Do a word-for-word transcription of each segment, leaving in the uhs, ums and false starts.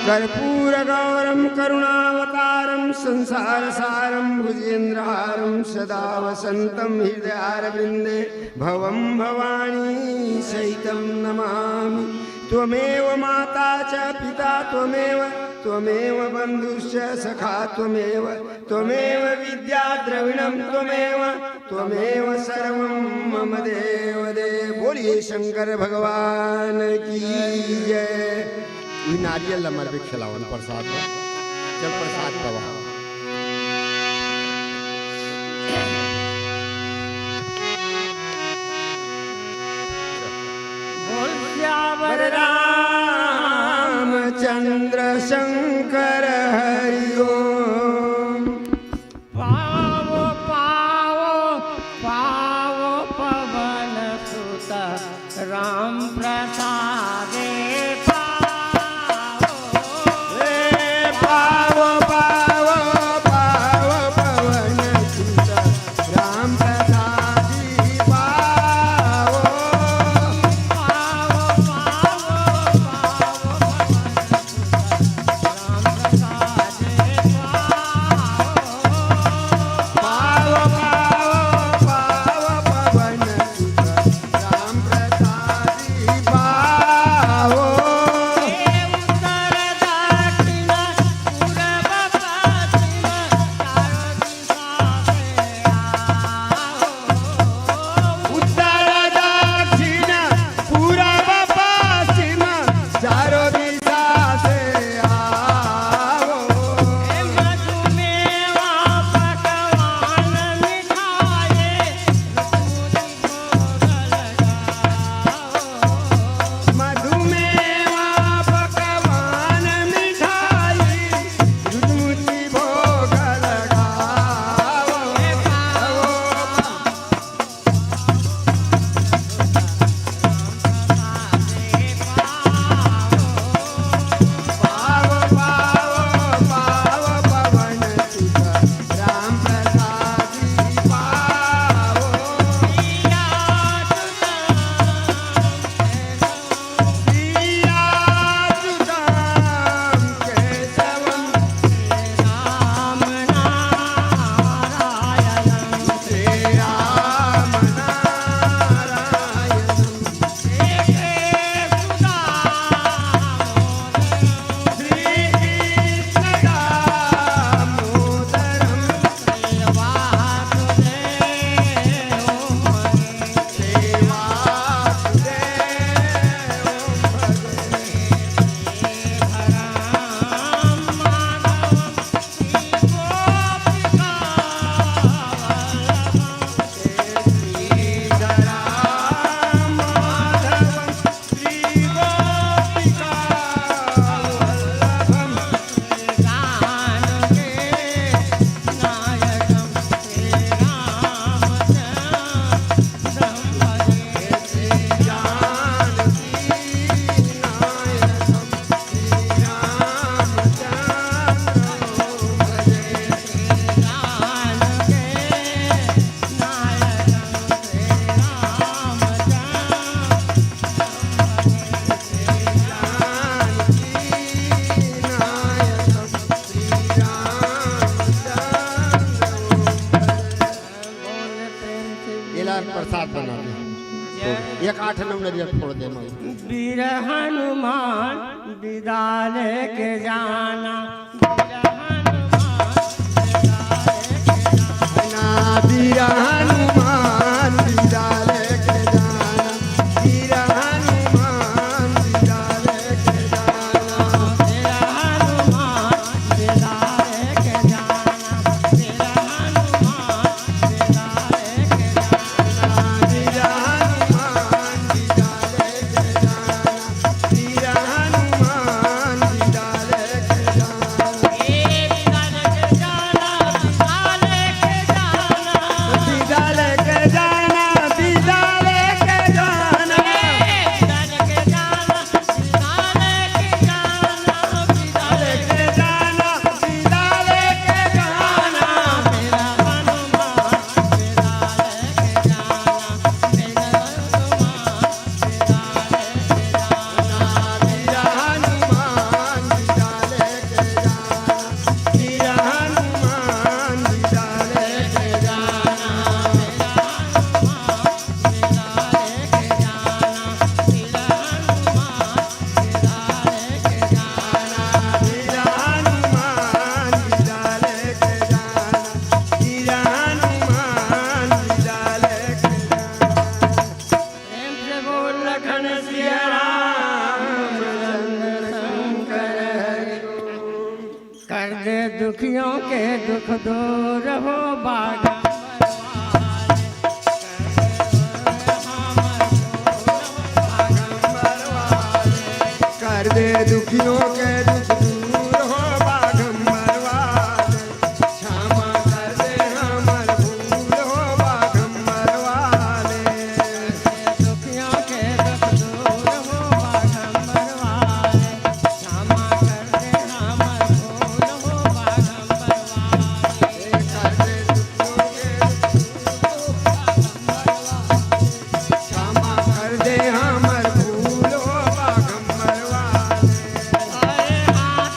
कर्पूरगौरं करुणावतारं संसारसारं भुजगेन्द्रहारं सदा वसन्तं हृदयारविन्दे भवं भवानी सहितं नमामि। त्वमेव माता च पिता त्वमेव, त्वमेव बन्धुश्च सखा त्वमेव, त्वमेव विद्या द्रविणं त्वमेव, त्वमेव सर्वं मम देव देव। बोलिए शंकर भगवान की जय। ई नारियल ला मरबे खिलावन प्रसाद में। चल प्रसाद पवा। बोल सियावर रामचंद्र शंकर हरि ओम। पावो, पावो, पावो पवन सुत राम प्रसादे पावो। ए पावो, पावो, पावो पवन सुत राम प्रसादी पावो। पावो, पावो, पावो पवन उत्तर दक्षिण पूरब पश्चिम चारों दिशा से आओ। हे मधुमेवा पकवान मिठाई, मधुमेवा पकवान मिठाई, रुचि भोग लगाओ। एला प्रसाद बना दे। एक आठ नौ नरियर फोड़ दे माई। वीर हनुमान विदा लेके जाना। वीर हनुमान विदा लेके जाना। वीर हनुमान विदा लेके जाना। वीर हनुमान विदा लेके जाना। दुखियों के दुख दूर हो बाघ। कर दे दुखियों के दुख दूर हो बाघम्बर वाले, क्षमा कर दे हमर भूल हो बाघम्बर वाले। दुखियों के दुख दूर हो बाघम्बर वाले, क्षमा कर दे हमर भूल हो बाघम्बर वाले। कर दे दुखियों के दुख दूर हो बाघम्बर वाले, क्षमा कर दे हमर भूल हो बाघम्बर वाले। अरे हाथ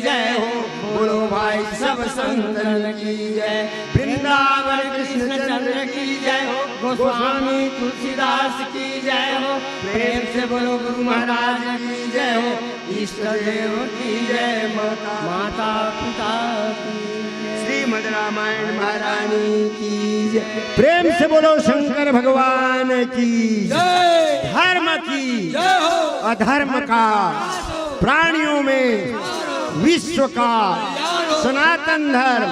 जय हो। बोलो भाई सब संतन की जय, वृंदावन कृष्ण चंद्र की जय हो, गोस्वामी तुलसीदास की जय हो। प्रेम से बोलो गुरु महाराज की जय हो, इष्ट देव की जय, माता माता पिता की जय। श्रीमद् रामायण महारानी की जय। प्रेम से बोलो शंकर भगवान की जय। धर्म की जय हो। अधर्म का प्राणियों में विश्व का सनातन धर्म,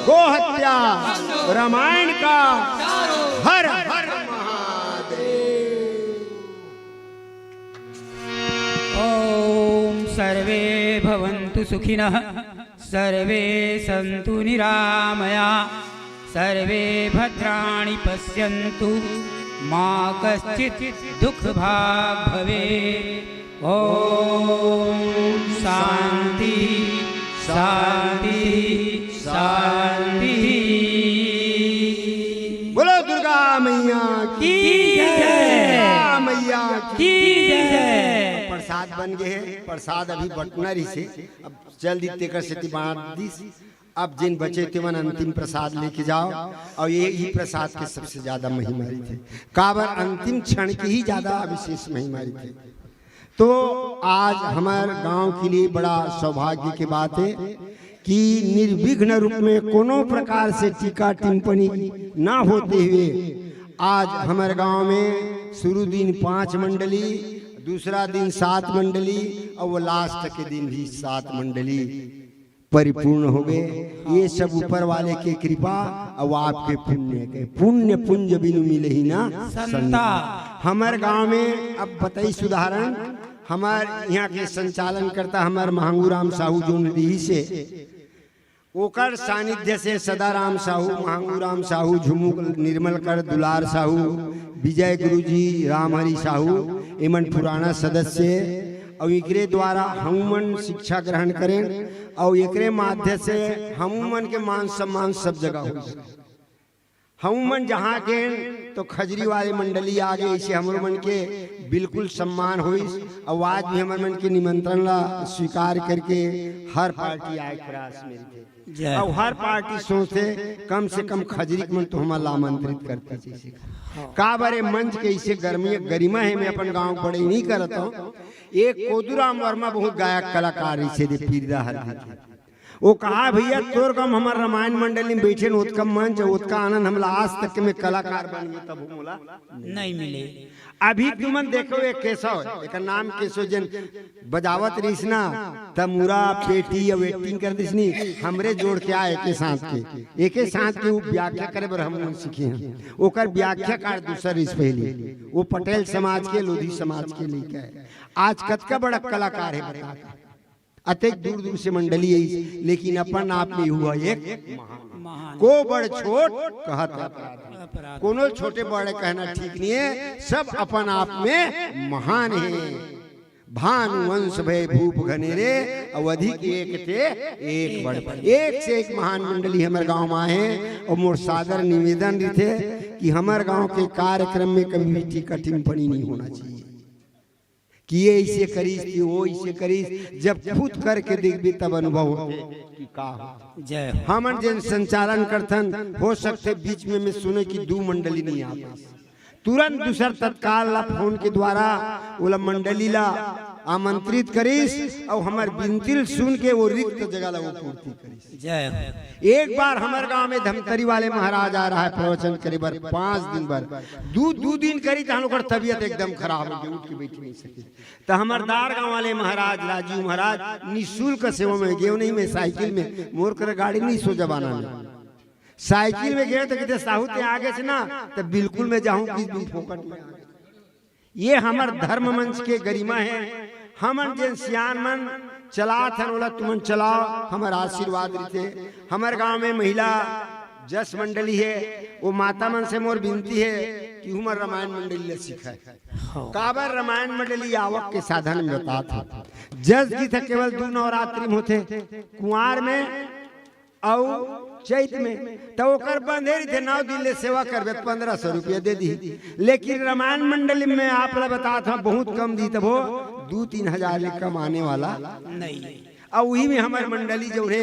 गो हत्या, रामायण का हर हर महादेव। ॐ सर्वे भवन्तु सुखिनः, सर्वे सन्तु निरामया, सर्वे भद्राणि पश्यन्तु, मा कश्चित् दुःखभाग् भवेत्। ॐ शांति, शांति, शांति। बोलो दुर्गा मैया की की जय। दुर्गा मैया की की जय। जय। प्रसाद बन गए हे, प्रसाद अभी बटना रहिसे, अब चल दी तेकर सेती बांट दिस। अब जिन बचे तेमन अंतिम प्रसाद लेके जाओ, और ये ही प्रसाद के सबसे ज्यादा महिमा रहिथे। काबर अंतिम क्षण की ही ज्यादा विशेष महिमा रहिथे। तो आज हमर गांव के लिए बड़ा सौभाग्य की बात है कि निर्विघ्न रूप में कोनो प्रकार से टीका टिप्पणी ना होते हुए आज हमर गांव में शुरू दिन पांच मंडली, दूसरा दिन सात मंडली और वो लास्ट के दिन भी सात मंडली परिपूर्ण हो गए। ये सब ऊपर वाले के कृपा और आपके पुण्य के, पुण्य पुंज बिनु मिले ही ना संता। संता। हमर गांव में अब बताई सुधारण, हमर यहाँ के संचालन करता हमर महांगू राम साहू जोन दी से, ओकर सानिध्य से सदा राम साहू, महांगू राम साहू, झुमुक निर्मल कर दुलार साहू, विजय गुरुजी, रामहरि साहू, एमन पुराना सदस्य और एकरे द्वारा हमन शिक्षा ग्रहण करें और एकरे माध्यम से हमन के मान सम्मान सब जगह हो। हमन जहाँ गेन तो खजरी वाले मंडली आ गए, इसे हमर मन के बिल्कुल सम्मान होइस। और आज भी हमर मन के निमंत्रण ला स्वीकार करके हर पार्टी आए प्रयास में रहिथे। जय। और हर पार्टी सोचथे कम से कम खजरी के मन तो हमन ला आमंत्रित करते जैसे। काबर ए मंच के इसे गर्मी, गरिमा है, मैं अपन गांव बड़े नहीं करत हूँ। एक कोदूराम वर्मा बहुत गायक कलाकार इसे दे पीरदा हर दिन। वो कहा, "भैया, तोर कम हमर रामायण मंडली में बैठे न, ओतका मंच, ओतका आनंद हमला आज तक के मैं कलाकार बन गए, तब मोला नहीं मिले।" अभी तुमन देखो, एक केशव, एक नाम केशव जन बजावत रहिस ना, त मुरा पेटी या एक्टिंग कर दिस नी, हमरे जोड़ के आए एके साथ के, एके साथ के वो व्याख्या करे बर हम लोग सीखे हैं। ओकर व्याख्याकार दूसर रहिस पहले, वो पटेल समाज के, लोधी समाज के लेके आए। आज कतका बड़ा कलाकार है, बता। अतेक दूर दूर से मंडली आई, लेकिन अपन आप में हुआ एक महान। महान। को बड़ छोट कहत अपराध। अपराध। कोनो छोटे बड़े कहना ठीक नहीं है, सब अपन आप में महान है। भानु वंश भय भूप घनेरे, अवधि के एक ते एक बड़। एक से एक महान मंडली हमर गांव में आहे, और मोर सादर निवेदन रहिथे कि हमर गांव के कार्यक्रम में कभी भी टीका टिप्पणी नहीं होना चाहिए कि ये इसे करिस, कि वो इसे करिस। जब खुद करके देखबे तब अनुभव होथे कि का हो। जय हो। हमन जेन संचालन करथन, हो सकथे बीच में मैं सुने कि दू मंडली नहीं आ पास, तुरंत दूसर तत्काल ला फोन के द्वारा ओला मंडली ला आमंत्रित करिस और हमर बिनती ल सुन के वो रिक्त जगह ला वो पूर्ति करिस। जय हो। एक बार हमर गांव में धमतरी वाले महाराज आ रहा है प्रवचन करे बर पांच दिन बर, दू, दू दिन करी त हम लोग कर तबीयत एकदम खराब हो गई, उठ के बैठ नहीं सके। त हमर दार गांव वाले महाराज, राजीव महाराज निःशुल्क सेवा में गए, नहीं मैं साइकिल में, मोर कर गाड़ी नहीं सो जमाना में। साइकिल में गए तो कहते, "साहू ते आगे से ना, तो बिल्कुल मैं जाऊं कि तुम फोकट में आगे।" ये हमर धर्म मंच के गरिमा है। हमन जेन सियान मन चलात हन, ओला तुमन चलाओ, हमर आशीर्वाद रहिथे। हमर गांव में महिला जस मंडली है, वो माता मन से मोर बिनती है कि हमर रामायण मंडली ला सिखाए। हाँ। काबर रामायण मंडली आवक के साधन में बतात है। जस गीत ह केवल दू नवरात्रि में होथे, कुंवार में अउ चैत में, त ओकर बंधे रहिथे, नौ दिन ले सेवा करबे त पंद्रह सौ रुपया दे दी। लेकिन रामायण मंडली में आप ला बतात हूँ, बहुत कम दी, तभो दू तीन हजार ले कम आने वाला नहीं। अउ उही में हमर मंडली जो हे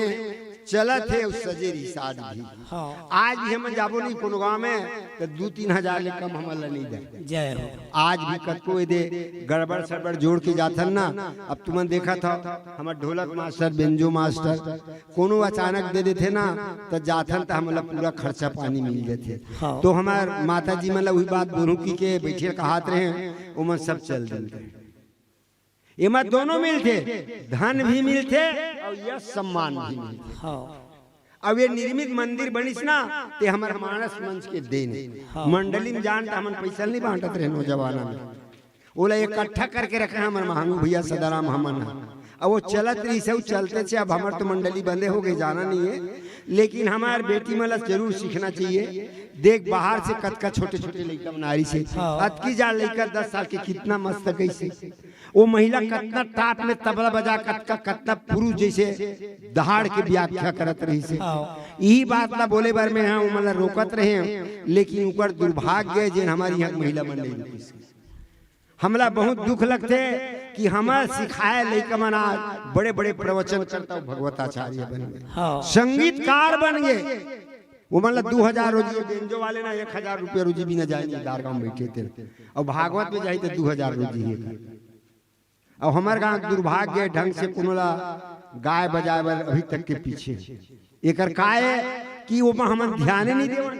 चलत हे, अउ सजे रिहिस आज भी। हाँ। आज भी हमन जाबो नहीं कोनो गांव में, त दू तीन हजार ले कम हमन ला नहीं दे। जय हो। आज भी कतको एदे गड़बड़ सड़बड़ जोड़ के जाथन ना। अब तुमन देखत हव, हमर ढोलक मास्टर, बेंजो मास्टर, कोनो अचानक दे देथे ना, त जाथन त हमन ला पूरा खर्चा पानी मिल जाथे। हाँ। तो हमर माता जी मन ला उही बात बोलूं कि के बैठे कहात रहे, ओमन सब चल दिन। एमा दोनों मिलथे, धन भी मिलथे अउ यश सम्मान भी मिलथे। हाँ। अउ ये निर्मित मंदिर बनिस ना, ते हमर मानस मंच के देन। हाँ। मंडली में जान त हमन पैसा नहीं बांटत रहे नौजवाना में, ओला इकट्ठा करके रखे हमर महांगू भैया सदाराम हमन ह। अब वो चलत रहिस हे, चलते से अब हमर तो मंडली बंदे हो गए, जाना नहीं है, लेकिन हमार बेटी मन ला जरूर सीखना चाहिए। देख, बाहर से कतका छोटे छोटे लइका मन आ रहिस हे, हाँ। अतकी जा लइका दस साल के कितना मस्त गइस हे। वो महिला कतना टाप में तबला बजा, कतका, कतना पुरुष जैसे दहाड़ के व्याख्या करत रहिस हे। हाँ। यही बात ला बोले बर में हाँ, ओमन ला रोकत रहे, लेकिन ओकर दुर्भाग्य हे, जेन हमर इहाँ महिला मन नहीं रुकिस। हमला बहुत दुख लगथे कि हमर सिखाए लइका मन आज बड़े-बड़े प्रवचनकर्ता अउ भगवताचार्य बन गे, हाँ। संगीतकार बन गे। ओमन ला दू हजार रोजी, बेंजो वाले ना एक हजार रुपया रोजी बिना जाए नहीं, दार गांव बैठे थे। अउ भागवत में जाही त दू हजार रोजी हे। अउ हमर गांव दुर्भाग्य हे, ढंग से कोनो ला गाए बजाए बर अभी तक के पीछे। एकर का हे कि ओमा हमन ध्यान ही नहीं देवन।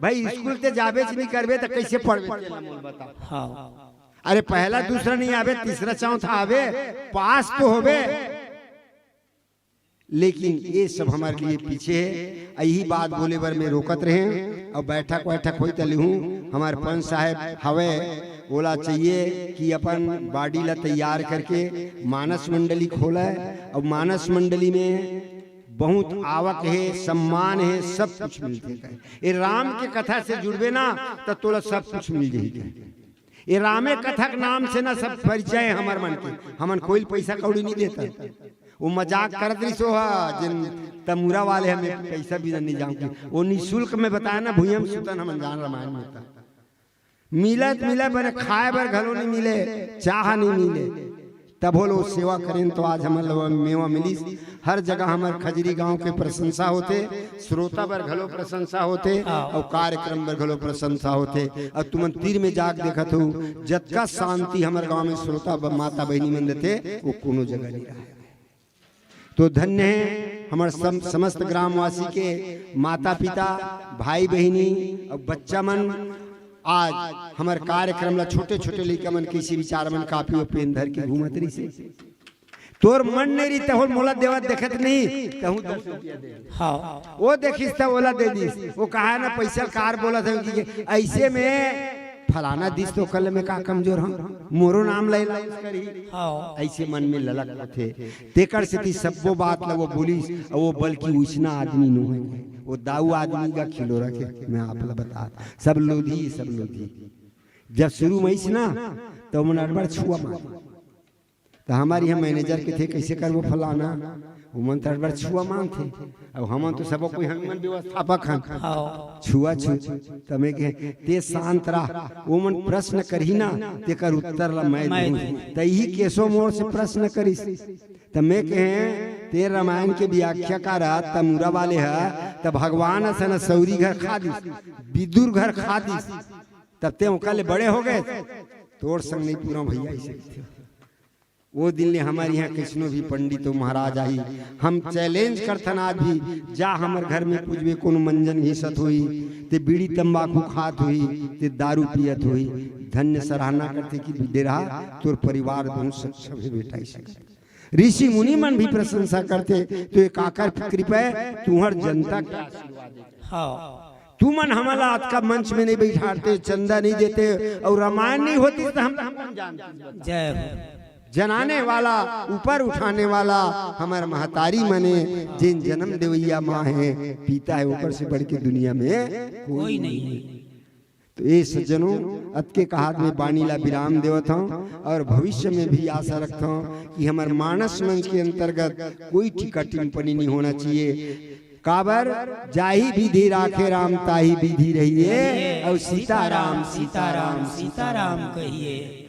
भाई, स्कूल ते जाबेच नहीं करबे त कैसे पढ़बे तेला मोल बता। हाँ। अरे, पहला दूसरा नहीं आबे, तीसरा चौथा आबे, पास तो होबे। लेकिन ये सब हमारे लिए पीछे हे। यही बात बोले बर में रोकत रहे। अब बैठक वैठक होई त लिहूं, हमारे पंच साहेब हवे, ओला चाहिए कि अपन body ला तैयार करके मानस मंडली खोले। अब मानस मंडली में बहुत आवक हे, सम्मान हे, सब कुछ मिलथे। ये राम के कथा से जुड़बे ना त तोला सब कुछ मिल जाही। ये रामे कथा के नाम से ना सब परिचय हे हमर मन के, हमन कोई पैसा कौड़ी नहीं देता। वो मजाक करत रहिस हो हा, जिन तमुरा वाले हमें पैसा भी नहीं जाऊंगी, वो निःशुल्क में बताया ना, भुइयां में सुतन हमन जान रामायण में था। मिलत मिले बने खाए बर घलो नहीं मिले, चाह नहीं मिले, तभो लो सेवा करेन तो आज हमन ला मेवा मिलिस। हर जगह हमर खजरी गांव के प्रशंसा होथे, श्रोता बर घलो प्रशंसा होथे, हाँ। अउ कार्यक्रम बर घलो प्रशंसा होथे। अउ तुमन तीर में जाके देखत हो, जतका शांति हमर गांव में श्रोता ब-, माता बहिनी मन देथे, वो कोनो जगह नहीं रहे। तो धन्य हे हमर सम-, समस्त ग्रामवासी के माता पिता, भाई बहिनी अउ बच्चा मन। आज हमर कार्यक्रम ला छोटे छोटे लइका मन कइसे बिचारा मन कापी अउ पेन धर के घूमत रहिस हे। तोर मन नहीं रही तहूं मोला देवत देखत नहीं, तहूं दस रुपया दे। हाँ। वो देखिस त ओला दे दिस। वो कहा ना पैसा कार बोलत हे कि ऐसे में फलाना दिस तो कल में का कमजोर हम, मोरो नाम ले लाइस करही। हाँ। ऐसे मन में ललक होथे। तेकर सेती सब्बो बात ला वो बोलिस, अउ वो बल्कि उसना आदमी नो हे। वो दाऊ आदमी का खिलोरा के मैं आप ला बता, सब लोधी, सब लोधी। जब शुरू में आइस ना, त ओमन अड़बड़ छुआ मार। त हमर इहाँ manager कथे, "कैसे करबो फलाना?" ओमन त अड़बड़ छुआ मांगथे। अउ हमन तो सबो कोई, हमन व्यवस्थापक हन। हाँ। छुआ छू। त मैं कहे, "ते शांत रह, ओमन प्रश्न करही ना, तेकर उत्तर ला मैं मैं दूं।" दूं। त इही केशव मोर से प्रश्न करिस। त मैं कहे, "ते रामायण के व्याख्याकार ह, तमुरा वाले ह, त भगवान असन सौरी घर खा दिस, विदुर घर खा दिस, तब ते ओकर ले बड़े हो गए।" तोर संग नहीं पूरा भैया, ऐसे कथे। वो दिन ले हमर इहाँ कइसनो भी पंडित अउ महाराज आही, हम challenge करथन आज भी, जा हमर घर में पूछबे कोनो मंजन घिसत होही, ते बीड़ी तंबाकू खात होही, ते दारू पियत होही, धन्य सराहना करथे कि डेरा तोर परिवार दोनों सब, सभे बेटा ऐसे करथे। ऋषि मुनि मन भी प्रशंसा करथे, तो ये काकर कृपा हे, तुहर जनता के आशीर्वाद हे। हाँ। तुमन हमला अतका मंच में नहीं बैठारते, चंदा नहीं देते अउ रामायण नहीं होती त हम, हम जानते। जय हो। जनाने वाला, ऊपर उठाने वाला हमर महतारी मने, जेन जन्म देवैया माँ हे, पिता हे, ओकर से बढ़ के दुनिया में कोई कोई नहीं। नहीं। तो ए सज्जनों, अतके कहात में बानी ला विराम देवत हूँ अउ भविष्य में भी आशा रखत हूँ कि हमर मानस मंच के अंतर्गत कोई टीका टिप्पणी नहीं होना चाहिए। काबर, जाही विधि राखे राम, ताही विधि रहिए, अउ सीताराम, सीताराम, सीताराम कहिए।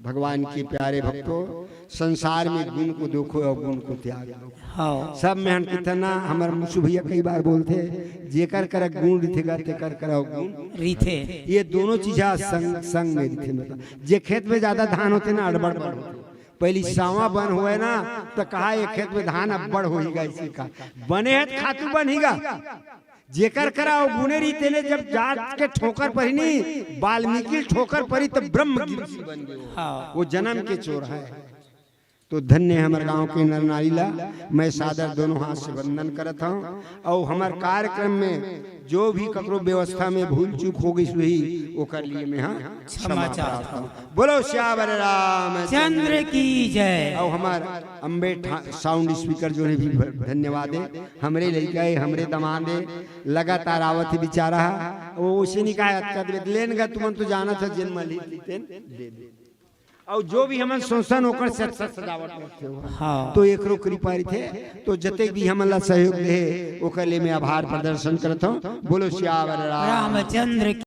भगवान के प्यारे भक्तों, संसार में गुण को देखो और गुण को त्याग दो। हाँ। सब में हम कितना, हमर मुसु भैया कई बार बोलथे, "जेकर करा गुण रिथेगा, तेकर करा गुण रिथे।" ये दोनों चीजा संग, संग में रिथे। मतलब, जे खेत में ज्यादा धान होथे ना, अड़बड़ बड़ होथे। पहली सावा बन होय ना, तो कहा, "ये खेत में धान अब्बड़ होहीगा," इसी का बने हे त खातू बनहीगा। जेकर करा वो गुने रही, तेने जब जात के ठोकर परी नी, वाल्मीकि ठोकर परी, तब ब्रह्म ऋषि बन गए। हाँ। वो जन्म के चोर है। तो धन्य हमर गांव के नर नारी ला मैं सादर दोनों हाथ से वंदन करत हूँ। और हमर कार्यक्रम में जो भी ककरो व्यवस्था में भूल चूक हो गई हुई, ओकर लिए मैं हाँ क्षमा चाहत हूँ। बोलो सियावर रामचंद्र की जय। और हमार अम्बे ठा-, साउंड स्पीकर जो है भी भ-, धन्यवाद है। हमरे लइका है, हमरे दमाद है, लगातार आवत ही बेचारा है। वो उसे नहीं कहा, "अतका देबे, लेन गा, तुमन तो जानत है, जिन मलित तेन दे दे।" और जो भी हमन सोसन ओकर से अच्छा सजावट करते हो। हाँ। तो एकरो कृपा रहिथे, तो जते भी हमन ला सहयोग दे, ओकर लिए मैं आभार प्रदर्शन करत हूँ। बोलो सियावर राम रामचंद्र की